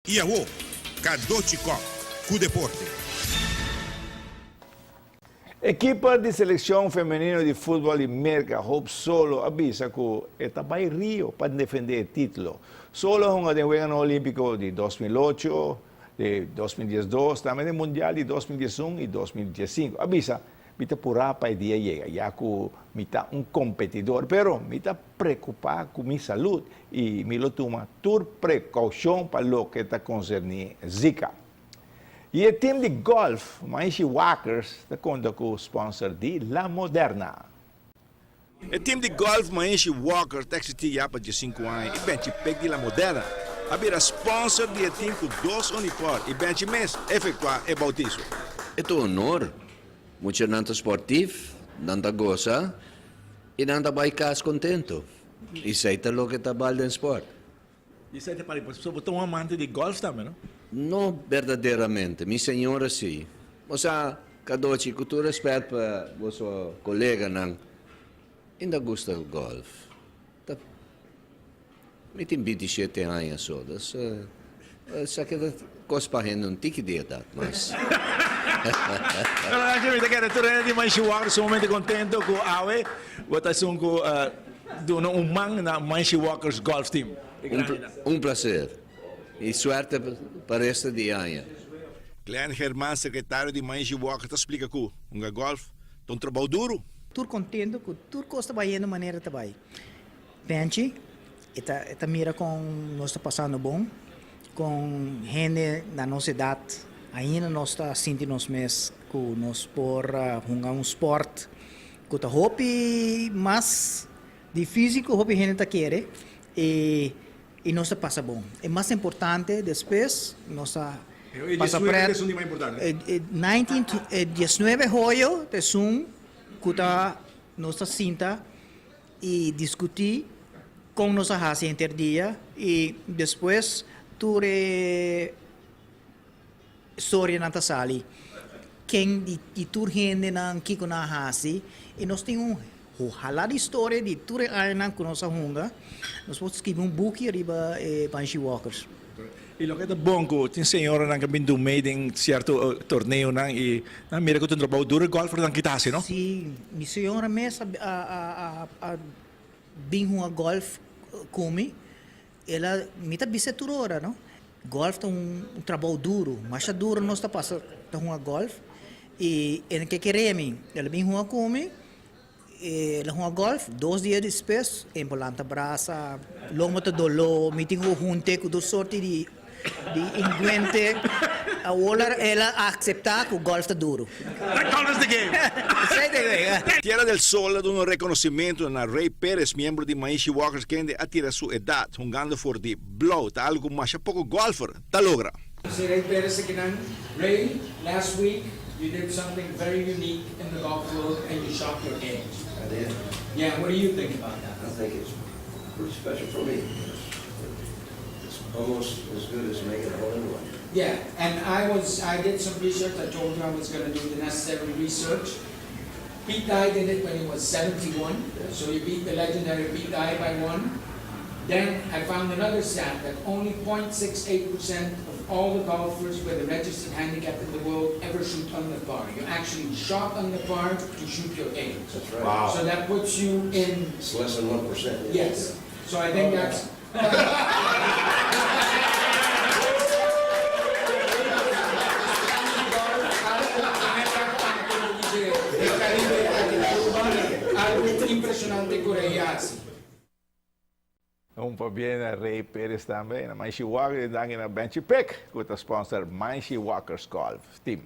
I awo, Cadochi Kock ku deporte. Ekipa di selekshon femenino di futbòl di Merka, Hope Solo, a bisa ku e ta bai Rio pa defendé e título. Solo a hunga den Weganan Olímpiko di 2008, di 2012, tambe den Mundial di 2011 i 2015. A bisa, Mi ta purá pa e dia yega, ya ku mi ta un kompetidor, pero mi ta preokupá ku mi salud i mi lo tuma tur prekoushon pa loke ta konserní Zika. I e tim di gòlf Maishi Walkers ta konta ku spònser di La Moderna. E tim di gòlf Maishi Walkers ta eksistí ya pa diesinku aña i Benchi Pek di La Moderna a bira spònser di e tim ku dos unifòrm i Benchi mes efektuá e bautiso. E ta honor. Muchanan ta sportif, nan ta gosa i nan ta bai kas kontentu. Esei ta loke ta bal den sport. Esei ta pari pasobra bo ta un amante di gòlf tambe, no? No berdaderamente, mi señora si. Osea, Cadochi, ku tur rèspèt pa boso koleganan, mi ta gusta gòlf. Ta, mi tin bintishete aña so, dus esaki ta kos pa hende un tiki di edat mas. Pero Angel, mi ta kere tur hende di Maishi Walkers sumamente kontento ku awe bo ta esun ku duna un man na Maishi Walkers Golf Team. Un plaser y suerte pa resto di aña. Glenn Germán, sekretario di Maishi Walkers ta splika ku hunga gòlf ta un trabou duru. Tur kontento ku tur kos ta bayendo manera ta bai. Benchi e ta e ta mira kon nos ta pasando bon, kon hende na nos edat ainda nos ta sinti nos mes ku nos por hunga un spòrt ku ta hopi mas difísil ku hopi hende ta kere i i nos ta pasa bon. E mas importante despues nos ta pasa pret. E nineteen e diesnuebe hoyo ta esun ku ta nos ta sinta i diskutí kon nos a hasi henter dia i despues tur e storianan ta sali ken di tur hendenan kiko nan a hasi i nos tin un hohala di storia di tur e añanan ku nos a hunga nos por skibi un buki riba e Banshee Walkers. I loke ta bon ku tin señoranan ku a bin dumei den sierto torneonan i nan mira ku ta un trabou duro e golfernan kita hasi no? Si, mi señora mes a a bin hunga golf ku mi, el a mi ta bisa tur ora no, golf ta un trabou duro, masha duro nos ta pasa ta hunga golf i e ke kere mi, el a bin hunga ku mi. E la hunga golf, dos dia despues e por lanta brasa, lomo ta doló, mi tin ku hunte ku tur sorti di di inguente. Awor el a akseptá ku golf ta duru. That golf is the game! Esei ta e wega. Tierra del Sol a duna un rekonosementu na Ray Perez, miembro di Maishi Walkers kende a tira su edat hungando for di blou. Ta algu ku masha poko golfer ta logra. Si Ray Perez akinan, Ray, last week you did something very unique in the golf world and you shot your age. I did. Yeah, what do you think about that? I think it's pretty special for me. It's almost as good as making a hole in one. Yeah, and I was, I did some research, I told you I was gonna do the necessary research. Pete Dye did it when he was 71, so you beat the legendary Pete Dye by one. Then I found another stat that only 0.68% of all the golfers with a registered handicap in the world ever shoot under par. You actually shot under par to shoot your age. That's right. Wow. So that puts you in... It's less than 1%. Yes. So I think that's... Algo impresionante cu Rey haci. Un pabien na Rey Perez tambe, na Maishi Walker y danki na Benchi Pick cu ta sponsor Maishi Walkers Golf Team.